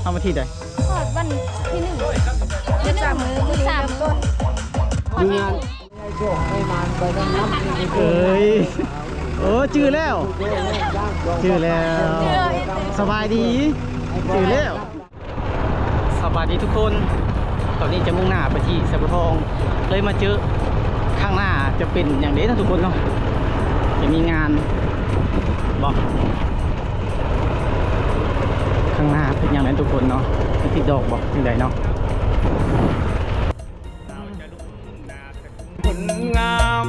ເຮົາມາທີ່ໃດ? ຮອດວັນທີໜຶ່ງ ມື້ສາມມື້ ມື້ສາມ ມີງານ ເອີຍ ໂອ້ ຈື່ແລ້ວ ຈື່ແລ້ວ ສະບາຍດີ ຈື່ແລ້ວ. ສະບາຍດີທຸກຄົນ ຕອນນີ້ຈະມຸ່ງໜ້າໄປທີ່ໄຊບົວທອງ ເລີຍມາເຈີ ຂ້າງໜ້າຈະເປັນຫຍັງເດ້ເນາະທຸກຄົນເນາະ ຈະມີງານບໍ ຂ້າງໜ້າເປັນຫຍັງເດ້ທຸກຄົນເນາະ ເປັນຕິດດອກບໍ ຈັ່ງໃດເນາະ. ຄົນງາມ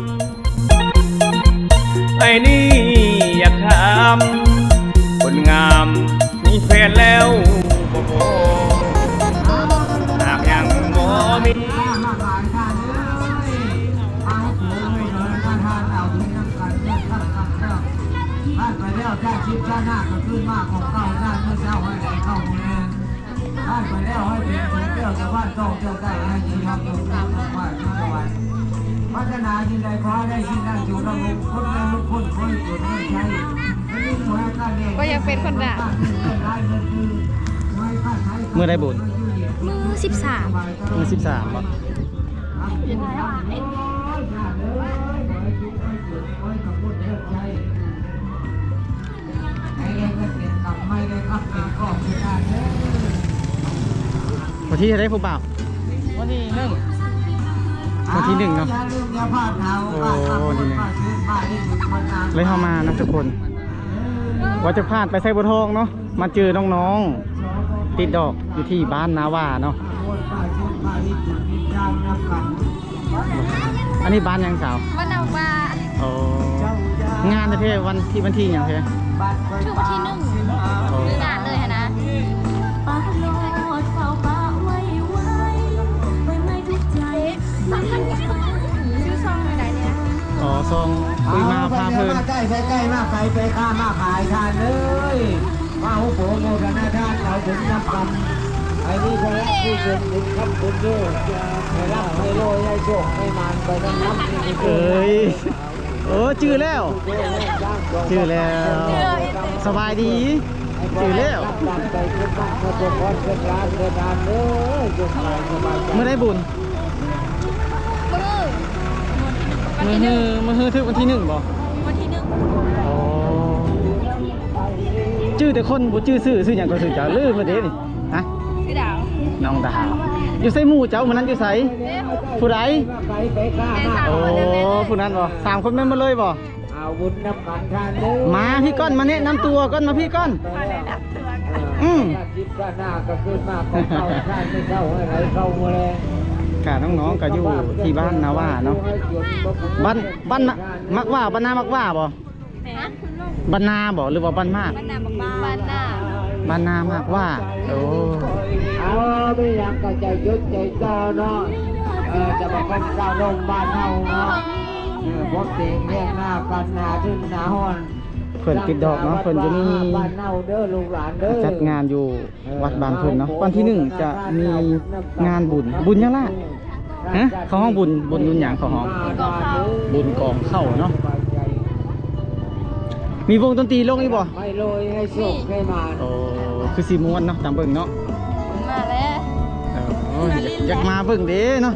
ໄອ້ນີ້ຢາກຖາມ ຄົນງາມມີແຟນແລ້ວບໍ່ພໍ ຫາກຍັງບໍ່ມີ ຜ່ານໄປແລ້ວຊາດສິບຊາດໜ້າກໍຄືນມາຂອງເກົ່າຊາດມື້ເຊົ້າໃຫ້ໄດ້ເຂົ້າມື້ແລງ ຜ່ານໄປແລ້ວໃຫ້ເປັນເຂດແກ້ວສະພານທອງເຈົ້າໄດ້ໃຫ້ທີ່ຮັກຢູ່ຄູ່ກັບຟ້າຢູ່ສະຫວັນ ປາດຖະໜາສິ່ງໃດຂໍໃຫ້ໄດ້ສິ່ງນັ້ນ ຢູ່ນຳຄົນແລະຄົນຄົນຂໍໃຫ້ເກີດເງິນໃຊ້ ກໍຢາກເປັນຄົນດາ ມື້ໃດບຸນ? ມື້ສິບສາມ ມື້ສິບສາມບໍ? ວັນທີເທົ່າໃດຜູ້ບ່າວ? ວັນທີໜຶ່ງ ວັນທີໜຶ່ງເນາະ ໂອ້ ວັນທີໜຶ່ງ ເລີຍເຮົາມານຳທຸກຄົນ ວ່າຈະຜ່ານໄປໄຊບົວທອງເນາະ ມາເຈີນ້ອງໆ ຕິດດອກຢູ່ທີ່ບ້ານນາຫວ້າເນາະ. ອັນນີ້ບ້ານຫຍັງສາວ? ບ້ານນາຫວ້າ. ໂອ້ ງານແທ້ໆ ວັນທີ ວັນທີຫຍັງແທ້? ຖືກວັນທີໜຶ່ງ ໂອ້ ຄືງານເລີຍຫັ້ນນະ. ຊື່ຊ່ອງໃດເນຍ? ອໍ ຊ່ອງ ຄຸຍມາພາເພີນ. ມາໃກ້ໆ ມາໄກ ໄປຄ້າມາຂາຍທ່ານເອີຍ. ມາໂປໂມທະນາທານເອົາບຸນນຳກັນ ໃຫ້ມີພະລັງຜູ້ເປັນບຸນຄຳບຸນເດີ ໃຫ້ລ່ຳໃຫ້ລວຍ ໃຫ້ໂຊກໃຫ້ໝານໄປນຳໆ. ເອີຍ ໂອ້ ຈື່ແລ້ວ ຈື່ແລ້ວ ສະບາຍດີ ຈື່ແລ້ວ. ມື້ໃດບຸນ? ມື້ ມື້ຮືຖືກວັນທີໜຶ່ງບໍ? ວັນທີໜຶ່ງ ອໍ ຈື່ແຕ່ຄົນ ບໍ່ຈື່ຊື່ ຊື່ຫຍັງກໍຊື່ເຈົ້າ ລືມແລ້ວເດ້ນີ້. ຮະ? ຊື່ດາວ ນ້ອງດາວ. ຢູ່ໃສໝູ່ເຈົ້າມື້ນັ້ນ ຢູ່ໃສ? ຜູ້ໃດ? ໂອ້ ຜູ້ນັ້ນບໍ? ສາມຄົນແມ່ນໝົດເລີຍບໍ? ເອົາບຸນນຳກັນທ່ານເດີ ມາພີ້ກ່ອນ ມາແນະນຳຕົວກ່ອນ ມາພີ້ກ່ອນ. ອືມ ກະນ້ອງໆ ກະຢູ່ທີ່ບ້ານນາຫວ້າເນາະ ບ້ານ ບ້ານນາໝາກຫວ້າ ບ້ານນາໝາກຫວ້າບໍ? ບ້ານນາບໍ ຫຼືວ່າບ້ານໝາກ? ບ້ານນາໝາກຫວ້າ ບ້ານນາໝາກຫວ້າ. ໂອ້ ເອົາ ມີຫຍັງກະໃຈຈົດໃຈຈ່ອເນາະ ເອີ ຈະມາຄົບຊາວໜຸ່ມບ້ານເຮົາເນາະ ເອີ ພົບເຕັງແຮງໜ້າກັນ ໜ້າທຶນໜ້າຮ້ອນ. ເພິ່ນຕິດດອກເນາະ ເພິ່ນຈະມີ ບ້ານເຮົາເດີ ລູກຫຼານເດີ ຈັດງານຢູ່ ເອີ ວັດບ້ານເພິ່ນເນາະ. ວັນທີໜຶ່ງຈະມີງານບຸນ ບຸນຫຍັງລະ? ຮະ? ເຂົາຮ້ອງບຸນ ບຸນຫຍັງເຂົາຮ້ອງ? ບຸນກອງເຂົ້າເນາະ. ມີວົງດົນຕີລົງອີກບໍ່? ໂອ້ ຄືຊິມ່ວນເນາະ ຕາມເບິ່ງເນາະ. ມາແລ້ວ ເອີ ຢາກ ຢາກມາເບິ່ງເດ້ເນາະ.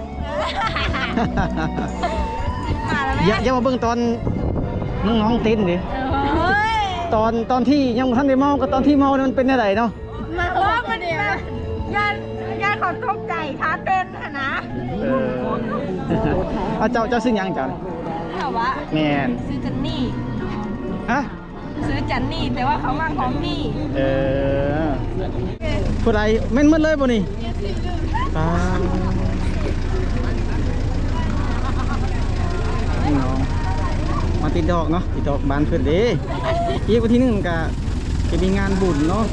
ຢາກ ຢາກມາເບິ່ງຕອນນ້ອງໆເຕັ້ນເດ້. ໂອ້ຍ ຕອນ ຕອນທີ່ຍັງບໍ່ທັນໄດ້ເມົາກັບຕອນທີ່ເມົານີ້ມັນເປັນແນວໃດເນາະ? ມາຮອດມັນແບບ ຢ້ານ ຢ້ານເຂົາຕົກໃຈທ່າເຕັ້ນຫັ້ນນະ. ເອີ ອາ ເຈົ້າ ເຈົ້າຊື່ຫຍັງເຈົ້າ? ເຈົ້າຫວາ? ແມ່ນ ຊື່ຈັນນີ. ຮະ? ຊື່ຈັນນີ ແຕ່ວ່າເຂົາມັກຂອງນີ້. ເອີ ຜູ້ໃດ? ແມ່ນໝົດເລີຍບໍ່ນີ້? ປ້າ ພີ່ນ້ອງ ມາຕິດດອກເນາະ ຕິດດອກບ້ານເພິ່ນເດ້. ອີກວັນທີໜຶ່ງກະຈະມີງານບຸນເນາະ.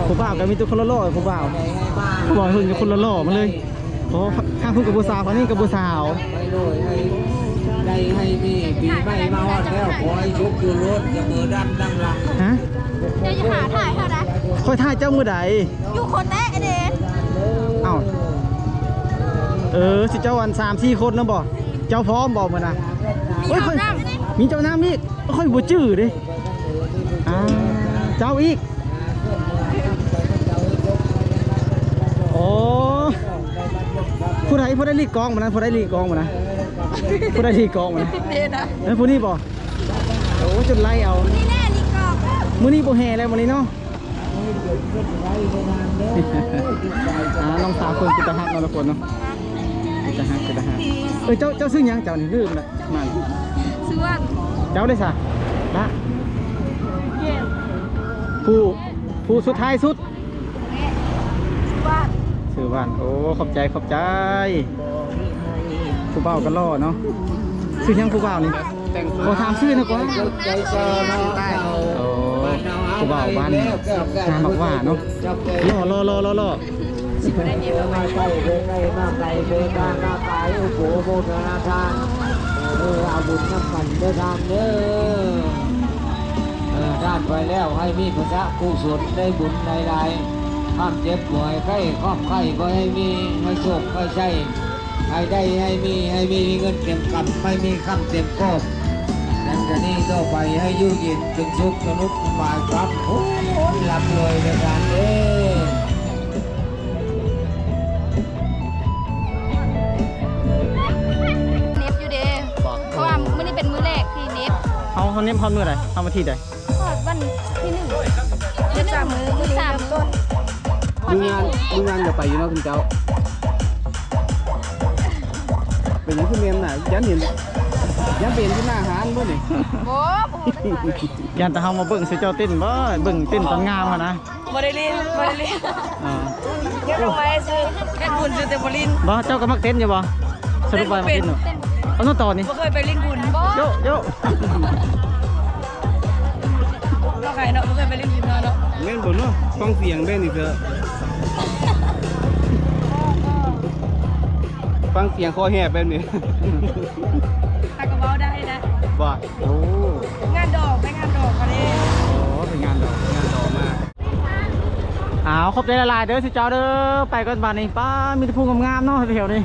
ຜູ້ບ່າວກະມີແຕ່ຄົນຫຼໍ່ໆ ຜູ້ບ່າວ ຜູ້ບ່າວເພິ່ນກະຄົນຫຼໍ່ໆມາເລີຍ. ໂອ້ ທາງພຸ້ນກະຜູ້ສາວ ທາງນີ້ກະຜູ້ສາວ. ໄດ້ໃຫ້ມີປີໃໝ່ມາຮອດແລ້ວ ຂໍໃຫ້ສຸກຢູ່ໂລດ ຢ່າເມີດຳດັ່ງຫຼັງ. ຮະ? ເຈົ້າຢ່າຫາຖ່າຍເຮົານະ. ຂ້ອຍຖ່າຍເຈົ້າມື້ໃດ? ຢູ່ຄົນແລກເດ້. ເອົ້າ ເອີ ຊິເຈົ້າອັນສາມສີ່ຄົນນະບໍ? ເຈົ້າພ້ອມບໍມື້ນະ? ໂອ້ຍ ຂ້ອຍ ມີເຈົ້ານຳອີກ. ຂ້ອຍບໍ່ຈື່ເດ້. ອ່າ ເຈົ້າອີກ. ໂອ້ ຜູ້ໃດ ຜູ້ໃດລີກອງມານະ ຜູ້ໃດລີກອງມານະ ຜູ້ໃດລີກອງມານະ ເດ້ນະ ເອີ ຜູ້ນີ້ບໍ່? ໂອ້ ຈົນໄລ່ເອົາ ນີ້ແຫຼະລີກອງ ມື້ນີ້ບໍ່ແຫ່ແລ້ວມື້ນີ້ເນາະ. ອ່າ ນ້ອງສາວເພິ່ນເປັນຕາຮັກເນາະທຸກຄົນເນາະ ເປັນຕາຮັກ ເປັນຕາຮັກ. ເອີ ເຈົ້າ ເຈົ້າຊື່ຫຍັງເຈົ້ານີ້? ລືມລະ ມາ ຊື່ວ່າ ເຈົ້າເດ້ຊະ ລະ ຜູ້ ຜູ້ສຸດທ້າຍສຸດ ຊື່ວ່ານ ຊື່ວ່ານ. ໂອ້ ຂອບໃຈ ຂອບໃຈ. ຜູ້ບ່າວກໍຫຼໍ່ເນາະ. ຊື່ຫຍັງຜູ້ບ່າວນີ້? ຂໍຖາມຊື່ໜ່ອຍກ່ອນ. ໂອ້ ຜູ້ບ່າວບ້ານນາບັກຫວ້າເນາະ. ຫຼໍ່ ຫຼໍ່ ຫຼໍ່ ຫຼໍ່ ຫຼໍ່. ຊິບໍ່ໄດ້ເຮັດ ມາໄກເດີນໄກ ມາໄກເດີນທາງ ມາໄກ ໂອ້ໂຫ ໂມທະນາທານ ເອີ ເອົາບຸນນຳກັນເດີທ່ານເດີ. ເອີ ທ່ານໄປແລ້ວ ໃຫ້ມີພະສະກຸສົນ ໄດ້ບຸນຫຼາຍໆ ຄວາມເຈັບບໍ່ໃຫ້ໄຂ້ ຄວາມໄຂ້ບໍ່ໃຫ້ມີ ໃຫ້ໂຊກໃຫ້ໄຊ ໃຫ້ໄດ້ໃຫ້ມີ ໃຫ້ມີເງິນເຕັມກຳ ໃຫ້ມີຄຳເຕັມກອບ. ຫຼັງຈາກນີ້ຕໍ່ໄປໃຫ້ຢູ່ເຢັນເປັນສຸກ ສະໜຸກສະບາຍ ຄັບໂອ້ຍ ລ່ຳລວຍເດີທ່ານເດີ. ເນັບຢູ່ເດ້ ບໍ່ ເພາະວ່າມື້ນີ້ເປັນມື້ແລກທີ່ເນັບ. ເຮົາ ເຮົາເນັບຮອດມື້ໃດ? ເຮົາວັນທີໃດ? ຮອດວັນທີໜຶ່ງ ມື້ສາມມື້ ມື້ສາມມື້. ມື້ງານ ມື້ງານກໍໄປຢູ່ເນາະ ຄຸນເຈົ້າ. ເປັນຫຍັງຄືແມ່ນນະ? ຢ້ານເຫັນ ຢ້ານໄປເຫັນຢູ່ໜ້າຮ້ານບໍ່ນີ້? ບໍ່ ບໍ່ຮູ້ຈັກຫຼາຍ. ຢ້ານແຕ່ເຮົາມາເບິ່ງສູ່ເຈົ້າເຕັ້ນບໍ່? ເບິ່ງເຕັ້ນຕອນງາມຫັ້ນນະ. ບໍ່ໄດ້ຫຼິ້ນ ບໍ່ໄດ້ຫຼິ້ນ. ອ່າ ຍັງລົງມາຊື່ ເຮັດບຸນຊື່ແຕ່ບໍ່ຫຼິ້ນ. ບໍ່ ເຈົ້າກໍມັກເຕັ້ນຢູ່ບໍ່? ສະຫຼຸບວ່າມັກເຕັ້ນເນາະ. ເອົາເນາະ ຕອນນີ້ບໍ່ເຄີຍໄປຫຼິ້ນບຸນ. ໂຢະ ໂຢະ ເນາະ ໄຄເນາະ ບໍ່ເຄີຍໄປຫຼິ້ນບຸນເນາະ. ແມ່ນບໍ່ເນາະ? ຟັງສຽງແບບນີ້ເດີ ຟັງສຽງຄໍແຫບແບບນີ້ ຫາກະເວົ້າໄດ້ນະ. ບໍ່ ໂອ້ ງານດອກ ໄປງານດອກມາເດ້. ໂອ້ ໄປງານດອກ ງານດອກມາ. ອ້າວ ຂອບໃຈຫຼາຍໆເດີ ຊິເຈົ້າເດີ. ໄປກ່ອນບາດນີ້. ປ້າ ມີແຕ່ຜູ້ງາມໆເນາະແຖວນີ້.